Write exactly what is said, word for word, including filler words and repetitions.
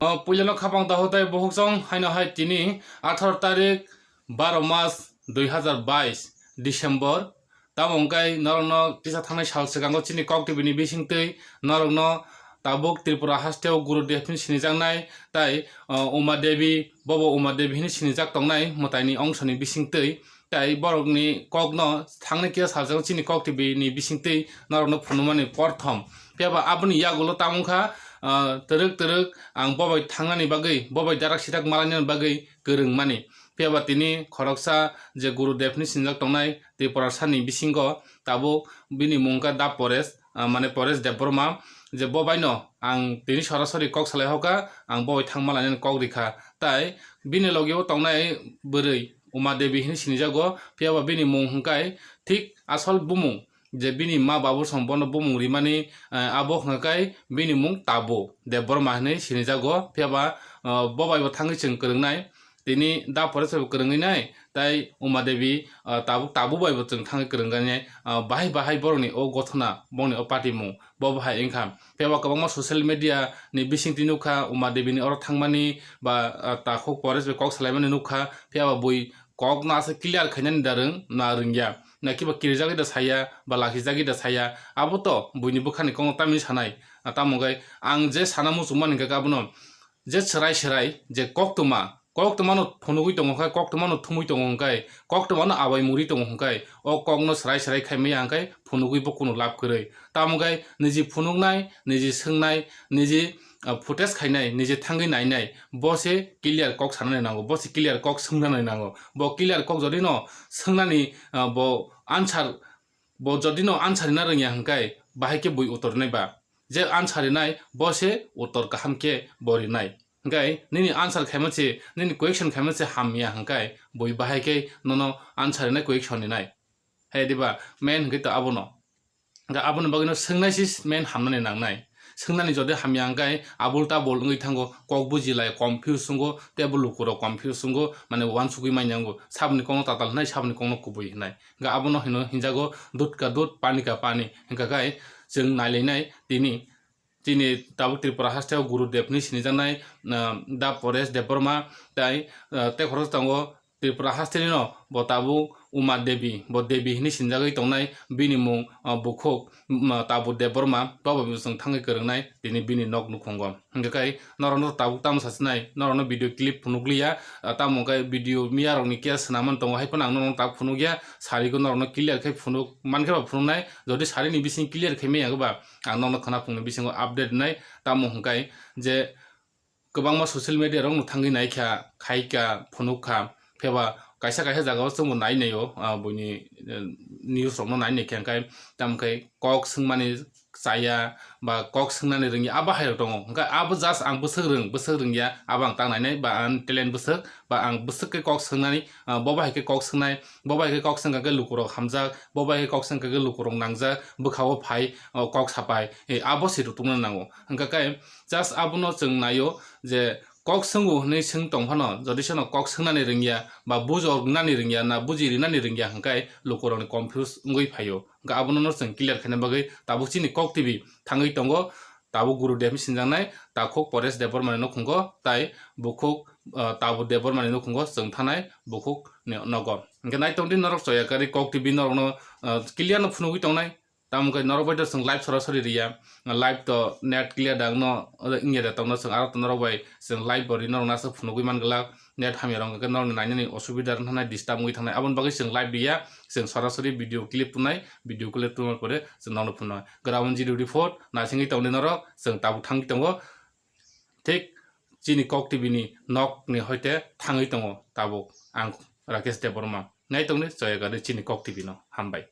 O puilano khapang daho tei bukhuk song haino hai tini atharo tarik baro mas dui hazar bais December. Tamo hwnkhe norokno kisa thangnai sal swkango chini Kok T V ni bisingtwi norokno tabuk Tripura hasteo Guru Dev hwnwi sinijaknai tei, o, Uma Devi, bobo Uma Devi hwnwi sinijak tongnai mwtaini ongsoni bisingtwi. Tei borokni kokno thangnai kisa salsao chini Kok T V ni bisingtwi norokno phunukmani porthom. Phiya ba aboni yagulo tamo wngkha, ah, twrwk twrwk ang bobai thangnani bagwi, bobai darak sidak malainani bagwi kwrwngmani. Phiya ba tini khoroksa je Guru Dev hwnwi sinijak tongnai Tiprasani bisingo tabuk bini mung wngkha Da Paresh, ah, mane Paresh Debbarma, je bobaino ang tini sorasori kok salai hoka, ang bobai thangma lainani kok rikha. Tai bini logio tongnai bwrwi Uma Devi hwnwi sinijago, phiya ba bini mung hwnkhe thik asol bumung, je bini ma babu song bono bumung rimani, eh, abo hwnkhe bini mung Tabu Debbarma hwnwi sinijago, phiya ba, eh, bo bai bo thangwi chwng kwrwngnai, tini Da Paresh bai bo kwrwngwi nai, tai Uma Devi, eh, Tabu, Tabu bai bo chwng thangwi kwrwngwi nai, eh, bahai bahai borokni o gothona, bongni o patimung, bo bahai wngkha. Phiya ba kwbangma social media ni bisingtwi nukha, Uma Devi ni oro thangmani ba, ah, takhuk Paresh bai kok salaimani nukha, phiya ba bui kokno asa clear khainani da rwng, na rwngya. Na kiba kirijagwi da saya, ba lakhijagwi da saya, abo to buini bwkhani kokno tamni sanai. Ah, tamo hwnkhe ang je sana muchungmani hwnkhe abono je chwrai chwrai je koktwma, koktwmano phunugwi tongo hwnkhe, koktwmano thumwi tongo hwnkhe, koktwmano abai muri tongo hwnkhe, o kokno chwrai chwrai khaimaya hwnkhe phunugwi bo kunu lab kwrwi. Tamo hwnkhe niji phunuknai, niji swngnai, niji, ah, footage khainai, niji thangwi nainai, bo se clear kok sanani nango, bo se clear kok swngnani nango. Bo clear kok jodi no swngnani, ah, bo answer, bo jodi no answer rina rwngya hwnkhe, bahai khe bui uttor rinai ba? Je answer rinai, bo se uttor kaham khe bo rinai. Hwnkhe nini answer khaima se, nini question khaima se hamya hwnkhe, bui bahai khe nono answer rinai, question rinai. Hai diba, main hwnkhe to abono. Hwnkhe aboni bagwino swngnai se main hamnani nangnai. Swngnani jodi hamya hwnkhe abul tabul wngwi thango, kok bujilai confuse wngo, tei bo lukurok confuse wngo, mane uansugwi manya wngo, saboni kokno tatal hwnai, saboni kokno kubui hwnai. Hwnkhe abono hino hinjago dud ka dud, pani ka pani. Hwnkhe kai chwng nailainai tini, chini tabuk Tripura hasteo Guru Dev hwnwi sinijaknai, ah, Da Paresh Debbarma, tai, ah, tei khoroksa tongo Tripura hasteni no bo tabuk Uma Devi, bo Devi hwnwi sinjagwi tongnai, bini mung, ah, bukhuk, mm, Tabu Debbarma, bo bo chwng thangwi kwrwngnai, tini bini nok nukhungo. Hwnkhe kai norokno tabuk tamo sachinai, norokno video clip phunukliya, ah, tamo khe video miyarokni case swnamani tongo, hai phano ang norokno tabuk phunukya, sarigo norokno clear khe phunuk mankhe ba phunuknai, jodi sarini bising clear khe maya khe ba ang norokno khwnaphungni bisingo update wnai, tamo hwnkhe je kwbangma social media rokno thangwi naikha, khaikha, phunukha, pheba kaisa kaisa jagao chwngbo nai naio, ah, buini, eh, news rokno nai naikha, hwnkhe tamo khe kok swngmani chaya ba kok swngnani rwngya, abo hai rok tongo. Hwnkhe abo just ang bwswk rwng, bwswk rwngya, abo ang tang nainai, ba ang talent bwswk, ba ang bwswk khe kok swngnani, ah, bo bahai khe kok swngnai, bo bahai khe kok swngkha khe lukurok hamjak, bo bahai khe kok swngkha khe lukurok nangjak, bwkhao phai, oh, kok sapai, eh, abo se rwtwkna nango. Hwnkhe khe just abono chwng naio je kok swngo hwnwi swng tong phano, jodi seno kok swngnani rwngya ba bujok rinani rwngya na buji rinani rwngya hwnkhe lukurokni confuse wngwi phaio. Hwnkhe abono no chwng clear khaina bagwi tabuk chini Kok T V thangwi tongo, tabuk Guru Dev hwnwi sinjaknai takhuk Paresh Debbarmani nukhungo, tai bukhuk, ah, Tabu Debbarmani nukhungo chwng thanai bukhuk ni nogo. Hwnkhe naitongdi norok choya kari Kok T V norokno, ah, clear no phunugwi tongnai. Tamo khe norok bai to chwng live sorasori riya. Live to net clear da wngno, wngya da tongno chwng aro to norok bai chwng live bo ri norok no aswk phunugwi man glak. Net hamya rok hwnkhe norokni nainani osubida wngthanai, disturb wngwi thangnai. Aboni bagwi chwng live riya, chwng sorasori video clip tunai, video clip tungma pore chwng norokno phunuknai. Ground zero report naisingwi tongdi norok, chwng tabuk thangwi tongo. Thik chini Kok T V ni nok ni hoite thangwi tongo tabuk ang Rakesh Debbarma. Naitongdi choya kari chini Kok T V no. Hambai.